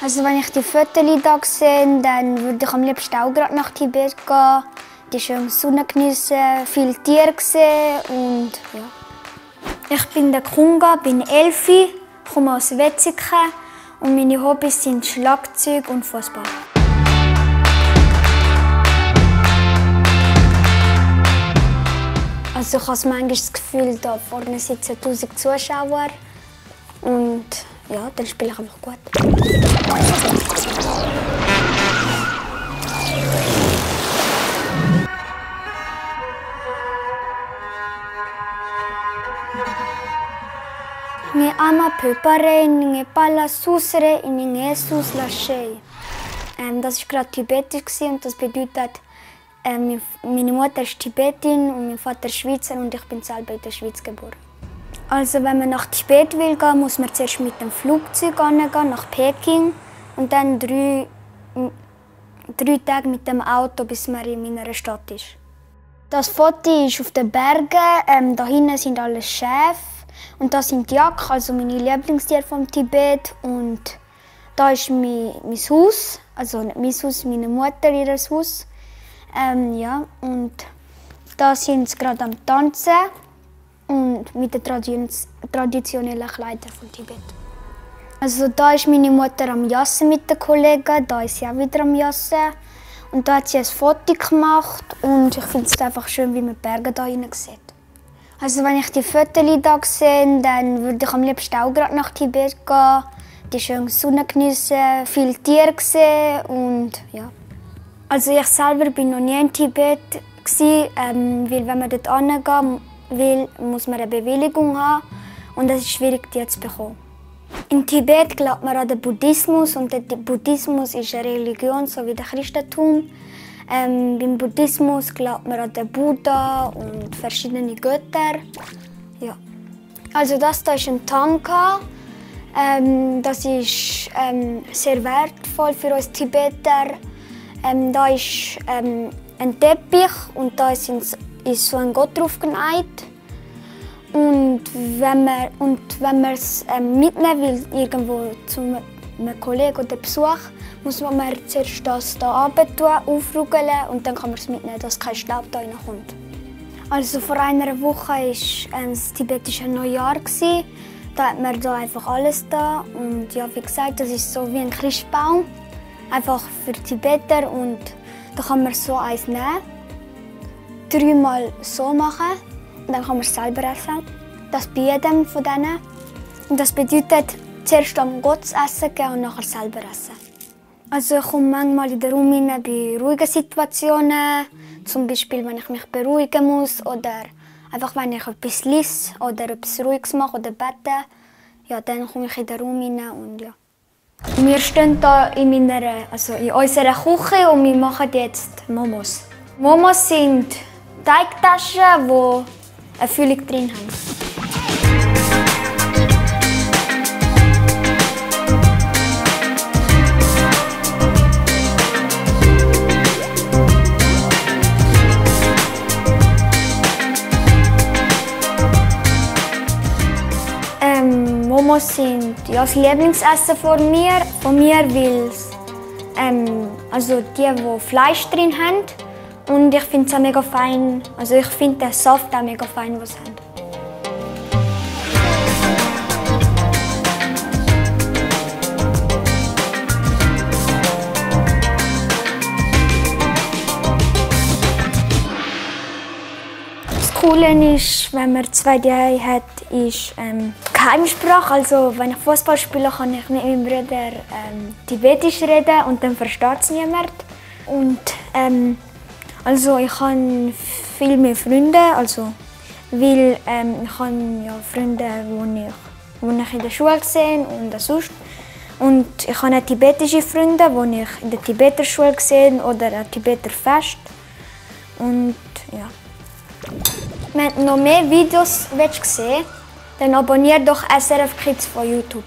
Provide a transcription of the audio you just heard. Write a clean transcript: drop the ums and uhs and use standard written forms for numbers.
Also wenn ich die Fotos hier sehe, dann würde ich am liebsten auch gerade nach Tibet gehen, die schöne Sonne geniessen, viele Tiere sehen und ja. Ich bin der Kunga, bin 11, komme aus Wetzikon und meine Hobbys sind Schlagzeug und Fußball. Also ich habe manchmal das Gefühl, da vorne sitzen 1000 Zuschauer und ja, dann spiele ich einfach gut. Nge ama pepare, nge pala susre, nge sus lasche. Das war gerade tibetisch und das bedeutet, meine Mutter ist Tibetin und mein Vater Schweizer und ich bin selber in der Schweiz geboren. Also wenn man nach Tibet will gehen, muss man zuerst mit dem Flugzeug gehen, nach Peking und dann drei Tage mit dem Auto, bis man in meiner Stadt ist. Das Foto ist auf den Bergen, da hinten sind alle Schäfe und da sind die Yak, also meine Lieblingstiere vom Tibet und da ist mein Haus, also nicht mein Haus, meine Mutter ihr Haus. Ja, und da sind sie gerade am Tanzen und mit den traditionellen Kleidern von Tibet. Also da ist meine Mutter am Jassen mit den Kollegen, da ist sie auch wieder am Jassen. Und da hat sie ein Foto gemacht und ich finde es einfach schön, wie man die Berge da hinein sieht. Also wenn ich die Fotos hier sehe, dann würde ich am liebsten auch gerade nach Tibet gehen, die schöne Sonne geniessen, viele Tiere sehen und ja. Also ich selber bin noch nie in Tibet, weil wenn man dort hingehen will, muss man eine Bewilligung haben und es ist schwierig, die zu bekommen. In Tibet glaubt man an den Buddhismus und der Buddhismus ist eine Religion, so wie das Christentum. Beim Buddhismus glaubt man an den Buddha und verschiedene Götter. Ja. Also das hier ist ein Tanka. Das ist sehr wertvoll für uns Tibeter. Da ist ein Teppich und da ist so ein Gott drauf genäht. Und wenn man es mitnehmen will, irgendwo zu einem Kollegen oder Besuch, muss man zuerst das hier runter aufrugeln und dann kann man es mitnehmen, dass kein Staub da reinkommt. Also vor einer Woche war das tibetische Neujahr. Da hat man da einfach alles da. Und ja, wie gesagt, das ist so wie ein Christbaum. Einfach für Tibeter und da kann man so eins nehmen, 3-mal so machen und dann kann man es selber essen. Das bei jedem von denen. Und das bedeutet, zuerst am Gott essen geben und nachher selber essen. Also ich komme manchmal in den Raum rein bei ruhigen Situationen, zum Beispiel wenn ich mich beruhigen muss oder einfach wenn ich etwas lese oder etwas Ruhiges mache oder bete. Ja, dann komme ich in den Raum rein und ja. Wir stehen hier in unserer Küche und wir machen jetzt Momos. Momos sind Teigtaschen, die eine Füllung drin haben. Momos sind ja, das Lieblingsessen von mir, weil also die Fleisch drin haben. Und ich finde es auch mega fein. Also ich finde den Saft auch mega fein, was sie haben. Das Coole ist, wenn man 2 Jahre hat, ist Geheimsprache. Also wenn ich Fußball spiele, kann ich mit meinem Bruder Tibetisch reden und dann versteht es niemand. Und also ich habe viel mehr Freunde, also, weil ich habe ja Freunde, die ich in der Schule sehe und sonst. Und ich habe auch tibetische Freunde, die ich in der Tibeter-Schule sehe oder an Tibeter-Fest. Und ja. Wenn du noch mehr Videos sehen willst, dann abonniere doch SRF Kids von YouTube.